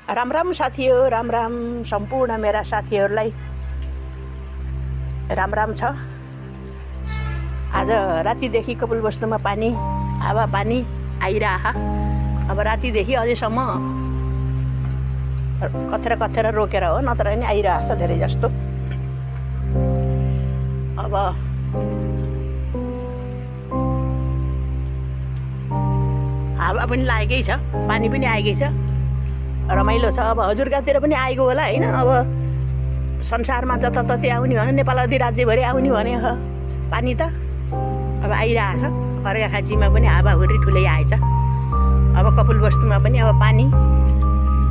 राम राम साथी हो, राम राम सम्पूर्ण मेरा साथीहरूलाई राम राम छ। आज रातिदेखि कपिलवस्तुमा पानी हावा पानी आइरह। अब रातिदेखि अझैसम्म कथेर कथेर रोकेर हो, नत्र नि आइरहेछ धेरै जस्तो। अब हावा पनि लागेकै छ, पानी पनि आएकै छ, रमाइलो छ। अब हजुरकातिर पनि आएको होला होइन। अब संसारमा जताततै आउने भने नेपाल अधिराज्यभरि आउने भने पानी त अब आइरहेछ। अर्घाखाँचीमा पनि हावाहुरी ठुलै आएछ। अब कपिलवस्तुमा पनि अब पानी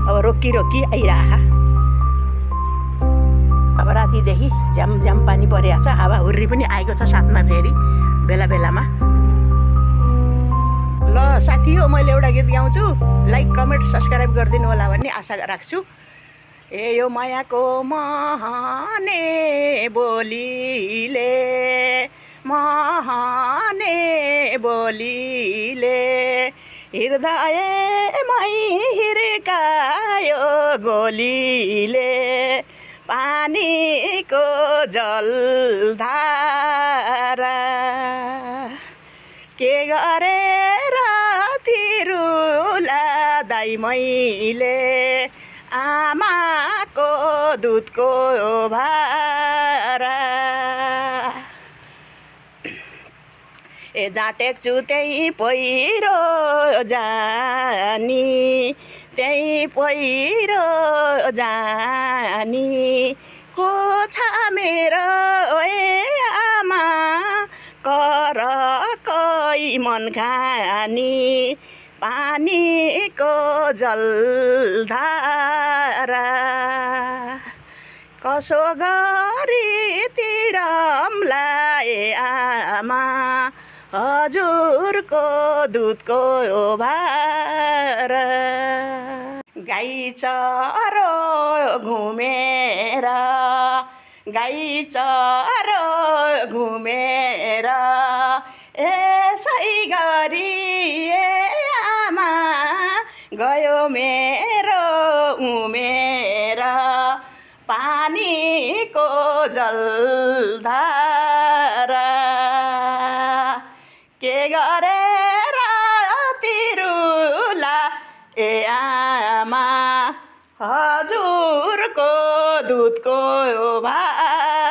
अब रोकी रोकी आइरह। अब रातिदेखि झ्याम झ्याम पानी परिरहेको छ, हावाहुरी पनि आएको छ साथमा फेरि बेला बेलामा। ल साथी हो, मैले एउटा गीत गाउँछु, लाइक कमेन्ट सब्सक्राइब गरिदिनु होला भन्ने आशा राख्छु। ए यो मायाको महने बोलीले, महने बोलीले हृदयमै हिर्कायो गोलीले, पानीको जलधारा के गरेर तिरुला दाइ मैले, आमाको दुधको भारा। ए जहाँ टेक्छु त्यही पहिरो जानी, त्यही पहिरो जानी, को छ मेरो ए आमा कर कोही मन खानी, पानीको जलधारा कसो गरी तिरमलाए आमा, हजुरको दुधको भारा। गाई चरो घुमेर, गाई चरो घुमेर, यसै गरी आमा गयो मेरो उमेर, पानीको जलधारा के गरेर तिरुला ए आमा, हजुरको दुधको भारा।